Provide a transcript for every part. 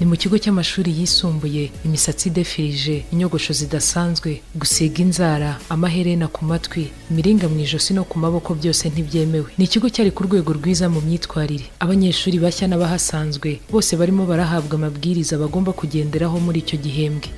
Ni mu kigo cy'amashuri yisumbuye. Imisatsi idefirije, inyogosho zidasanzwe, gusiga inzara, amaherena ku matwi, imiringa mu ijosi no ku maboko, byose ntibyemewe. Ni ikigo cyari ku rwego rwiza mu myitwarire. Abanyeshuri bashya n'abahasanzwe bose barimo barahabwa amabwiriza bagomba kugenderaho muri icyo gihembwe.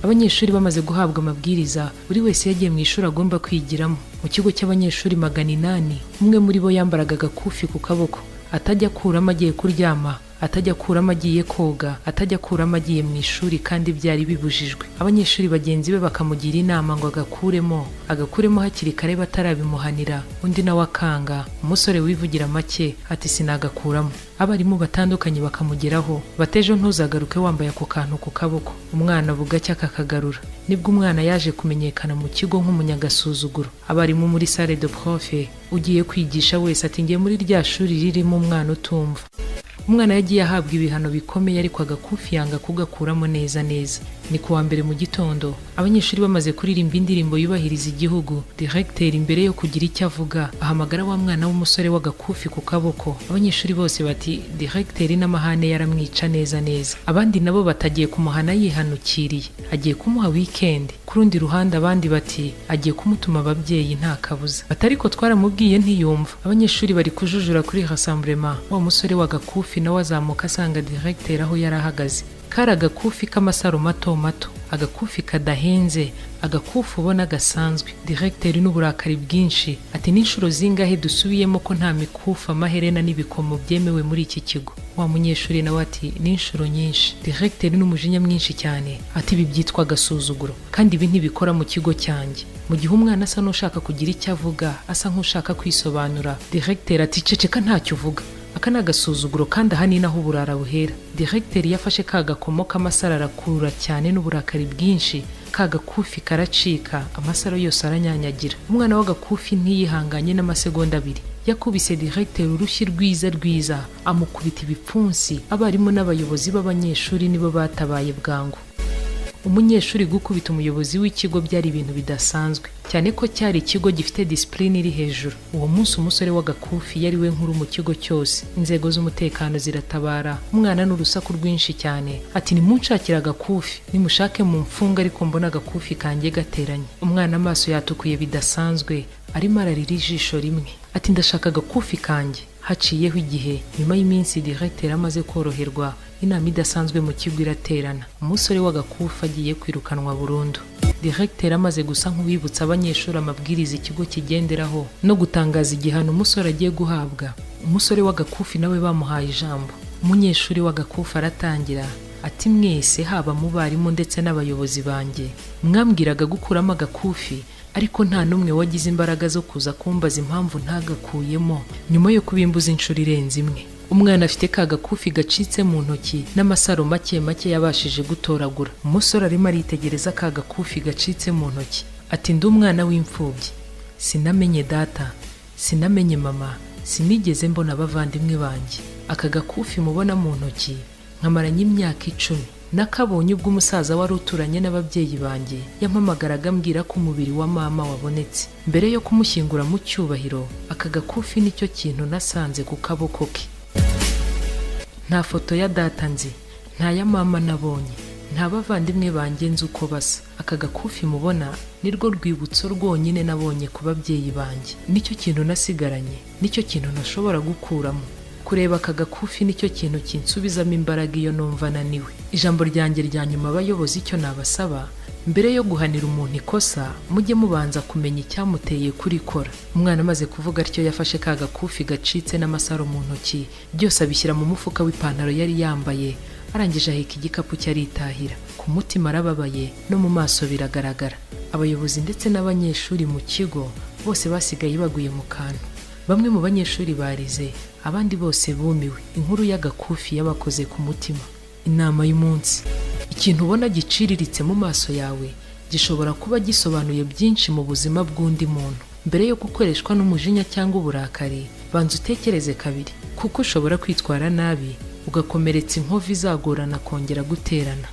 Abanyeshuri bamaze guhabwa amabwiriza, buri wese yagiye mu ishuri agomba kwigiramo. Mu kigo cy'abanyeshuri 800, umwe muri bo yambaraga agakufi ku kaboko atajya akuramo agiye kuryama, atajya akuramo agiye koga, atajya akuramo agiye mu ishuri, kandi byari bibujijwe. Abanyeshuri bagenzi be bakamugira inama ngo agakuremo, agakuremo hakiri kare batarabimuhanira, undi nawe akanga. Umusore wivugira make ati: "Sinagakuramo." Abarimu batandukanye bakamugeraho bati: "Ejo ntuzagaruke wambaye ako kantu ku kaboko." Umwana bugacya akakagarura. Nibwo umwana yaje kumenyekana mu kigo nk'umunyagasuzuguro. Abarimu muri salle de prof, ugiye kwigisha wese ati: "Ngiye muri rya shuri ririmo umwana utumva." Umwana yagiye ahabwa ibihano bikomeye, ariko agakufi yanga kugakuramo neza neza. Ni kuwa mbere mu gitondo, abanyeshuri bamaze kuririmba indirimbo yubahiriza igihugu, directeur imbere yo kugira icyo avuga ahamagara wa mwana w'umusore w'agakufi ku kaboko. Abanyeshuri bose bati: "Directeur n'amahane yaramwica neza neza." Abandi nabo batagiye kumuhana yihanukiriye, agiye kumuha weekend. Ku rundi ruhande abandi bati: "Agiye kumutuma ababyeyi nta kabuza." Bati: "Ariko twaramubwiye ntiyumva." Abanyeshuri bari kujujura kuri rassemblement, wa musore w'agakufi nawe azamuka asanga directeur aho yari ahagaze. Kari agakufi k'amasaro mato mato, agakufi kadahenze, agakufi ubona gasanzwe. Directeur n'uburakari bwinshi ati: "N'inshuro zingahe dusubiyemo ko nta mikufi, amaherena n'ibikomo byemewe muri iki kigo?" Wa munyeshuri nawe ati: "N'inshuro nyinshi." Directeur n'umujinya mwinshi cyane ati: "Ibi byitwa agasuzuguro, kandi ibi ntibikora mu kigo cyanjye." Mu gihe umwana asa n'ushaka kugira icyo avuga, asa nk'ushaka kwisobanura, directeur ati: "Ceceka, ntacyo uvuga. Aka ni agasuzuguro, kandi aha ni naho uburara buhera." Directeur yafashe ka gakomo k'amasaro arakurura cyane n'uburakari bwinshi, ka gakufi karacika, amasaro yose aranyanyagira. Umwana w'agakufi ntiyihanganye n'amasegonda 2, yakubise directeur urushyi rwiza rwiza, amukubita ibipfunsi. Abarimu n'abayobozi b'abanyeshuri nibo batabaye bwangu. Umunyeshuri gukubita umuyobozi w'ikigo byari ibintu bidasanzwe, cyane ko cyari ikigo gifite disipurine iri hejuru. Uwo munsi umusore w'agakufi yari we nkuru mu kigo cyose. Inzego z'umutekano ziratabara. Umwana n'urusaku rwinshi cyane ati: "Nimunshakire agakufi, nimushake mu mfunga, ariko mbona agakufi kanjye gateranye." Umwana amaso yatukuye bidasanzwe, arimo ararira ijisho rimwe, ati: "Ndashaka agakufi kanjye." Haciyeho igihe, nyuma y'iminsi, directeur amaze koroherwa, inama idasanzwe mu kigo iraterana. Umusore w'agakufi agiye kwirukanwa burundu. Directeur amaze gusa nk'uwibutsa abanyeshuri amabwiriza ikigo kigenderaho no gutangaza igihano umusore agiye guhabwa, umusore w'agakufi nawe bamuhaye ijambo. Umunyeshuri w'agakufi aratangira ati: "Mwese, haba mu barimu ndetse n'abayobozi banjye, mwambwiraga gukuramo agakufi, ariko nta n'umwe wagize imbaraga zo kuza kumbaza impamvu ntagakuyemo nyuma yo kubimbuza inshuro irenze imwe." Umwana afite ka gakufi gacitse mu ntoki n'amasaro make make yabashije gutoragura. Umusore arimo aritegereza ka gakufi gacitse mu ntoki, ati: "Ndi umwana w'imfubyi, sinamenye data, sinamenye mama, sinigeze mbona abavandimwe banjye. Aka gakufi mubona mu ntoki nkamaranye imyaka 10, nakabonye ubwo umusaza wari uturanye n'ababyeyi banjye yampamagaraga ambwira ko umubiri wa mama wabonetse. Mbere yo kumushyingura mu cyubahiro, aka gakufi nicyo kintu nasanze ku kaboko ke. Nta foto ya data nzi, nta ya mama nabonye, nta bavandimwe banjye nzi uko basa. Aka gakufi mubona nirwo rwibutso rwonyine nabonye ku babyeyi banjye. Nicyo kintu nasigaranye, nicyo kintu ntashobora gukuramo. Kureba aka gakufi nicyo kintu kinsubizamo imbaraga iyo numva naniwe. Ijambo ryanjye rya nyuma, abayobozi, icyo nabasaba, mbere yo guhanira umuntu ikosa mujye mubanza kumenya icyamuteye kurikora." Umwana amaze kuvuga atyo, yafashe ka gakufi gacitse n'amasaro mu ntoki, byose abishyira mu mufuka w'ipantaro yari yambaye, arangije aheka igikapu cye aritahira. Ku mutima arababaye, no mu maso biragaragara. Abayobozi ndetse n'abanyeshuri mu kigo bose basigaye baguye mu kantu. Bamwe mu banyeshuri barize, abandi bose bumiwe. Inkuru y'agakufi yabakoze ku mutima. Inama y'umunsi: ikintu ubona giciriritse mu maso yawe gishobora kuba gisobanuye byinshi mu buzima bw'undi muntu. Mbere yo gukoreshwa n'umujinya cyangwa uburakari, banza utekereze kabiri, kuko ushobora kwitwara nabi ugakomeretsa inkovu izagorana kongera guterana.